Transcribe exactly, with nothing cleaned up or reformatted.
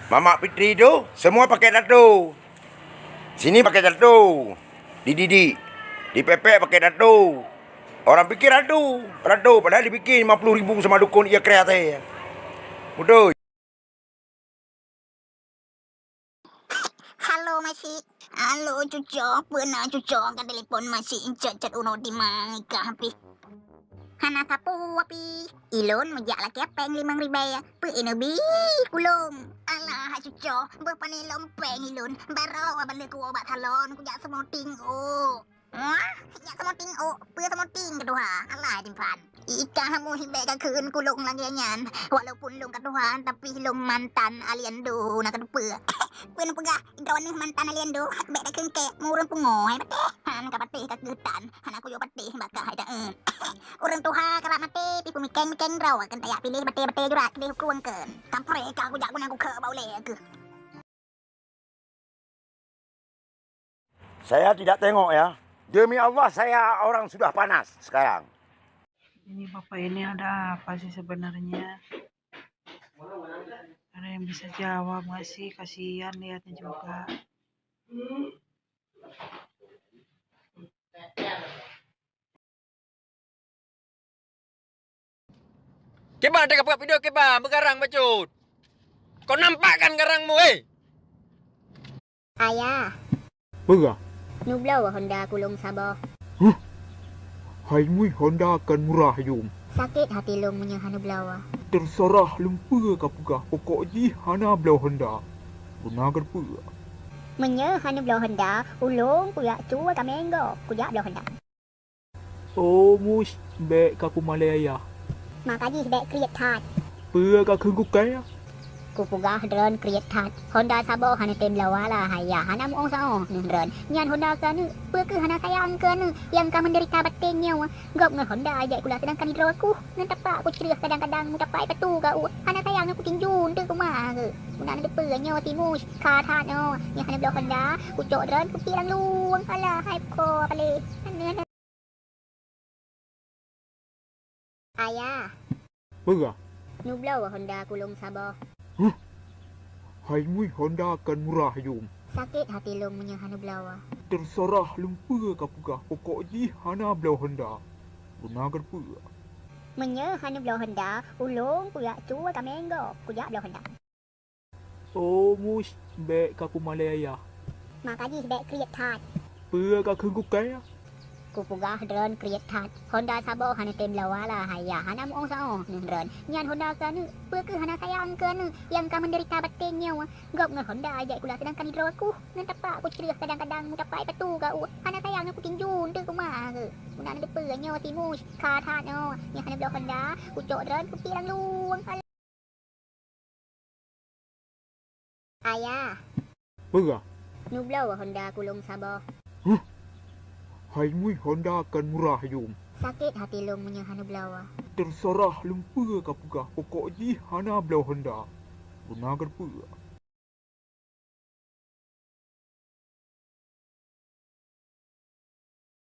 Mamak Fitri tu semua pakai tato. Sini pakai tato. Dididik. Dipepek pakai tato. Orang pikir tato. Tato padahal dibikin lima puluh ribu sama dukun ia kreatif. Betul. Halo, Masik. Halo, cuco. Peue na cuco ka telepon Masik, chat-chat uroe dimang nikah pih. Hana sapeue pih. Ilôn meujak lakée péng limong ribèe. Peue ineubi kulôn. Alah, cuco. Beuh pané lom péng ilôn. Baroe ban lheueh kuwoe bak salon, kujak seumoting ôk. Wah, nyak seumoting ôk, peue seumoting keu tuha, alah dipan. Ika hamu hibèk ka kheun kulôn lagèe nyan. Walaupun lôn ka tuha, tapi lôn mantan Aliando na ka teupeue. Peue neupeugah, droeneuh mantan Aliando, bèk takheun kèe, mureueng pungo hai patéh. Han ka patéh ka keutan, hana kuyue patéh baka hai ta-, eh. Ureueng tuha ka bak maté, pih peumikeng-mikeng droe, keu tajak piléh batèe-batèe jurat, piléh huköm kheun. Sampoe ka kujak guna kukheun bak ulèe keuh. Saya tidak tengok ya. Demi Allah, saya orang sudah panas sekarang. Ini bapak ini ada apa sih sebenarnya? Ada yang bisa jawab nggak sih? Kasihan lihatnya juga. Kiban teuka peugah video kiban beugarang bacut. Kau nampak kan garangmu, eh? Ayah. Peugah. Neubloe Honda kulôn saboh. Huh. Hai ngui Honda kan murah yum. Sakét hati lôn meunyoe hana bloe. Terserah lôn peue ka peugah, pokok jih hana bloe Honda. Beuna kan peue? Meunyoe hana bloe Honda, ulôn kujak cue kaméng gob, kujak bloe Honda. Oh, Mus, bèk ka kumalèe ayah. Maka jih bèk kriet that. Peue ka kheun kukheun? Kupeugah droen kriet that. Honda saboh hana tem lawa lah, ayah hana muoh saoh ngon droen. Nyan Honda keu aneuk, peue keuh hana sayang keu aneuk nyang ka menderita bateng nyoe? Gob ngon Honda jai kula, sedangkan droe kuh ngon tapak kucreueh, kadang-kadang mutapai patu ka u. Hana sayang ngon kutinju, teuh kuma keuh. Guna neuteupeue nyoe si Mus, ka that nyoe. Nyang hana bloe Honda, kucok droen kupiek lam luwang. Alah, hai ko paleh. Ayah. Peugah. Neubloe Honda kulôn saboh. Huh. Hai ngui Honda kan murah yum. Sakét hati lôn meunyoe hana bloe. Terserah lôn peue ka peugah, pokok jih hana bloe Honda. Beuna kan peue? Meunyoe hana bloe Honda, ulôn kujak cue kaméng gob, kujak bloe Honda. Oh, Mus, bèk ka kumalèe ayah. Maka jih bèk kriet that. Peue ka kheun kukheun? Kupeugah droen kriet that. Honda saboh hana tem lawa lah, ayah hana muoh saoh ngon droen. Nyan Honda keu aneuk, peue keuh hana sayang keu aneuk nyang ka menderita bateng nyoe? Gob ngon Honda jai kula, sedangkan droe kuh ngon tapak kucreueh, kadang-kadang mutapai patu ka u. Hana sayang ngon kutinju, teuh kuma keuh. Guna neuteupeue nyoe si Mus, ka that nyoe. Nyang hana bloe Honda, kucok droen kupiek lam luwang. Ayah. Peugah. Neubloe Honda kulôn saboh. Huh. Hai ngui Honda kan murah yum. Sakét hati lôn meunyoe hana bloe. Terserah lôn peue ka peugah, pokok jih hana bloe Honda. Beuna kan peue?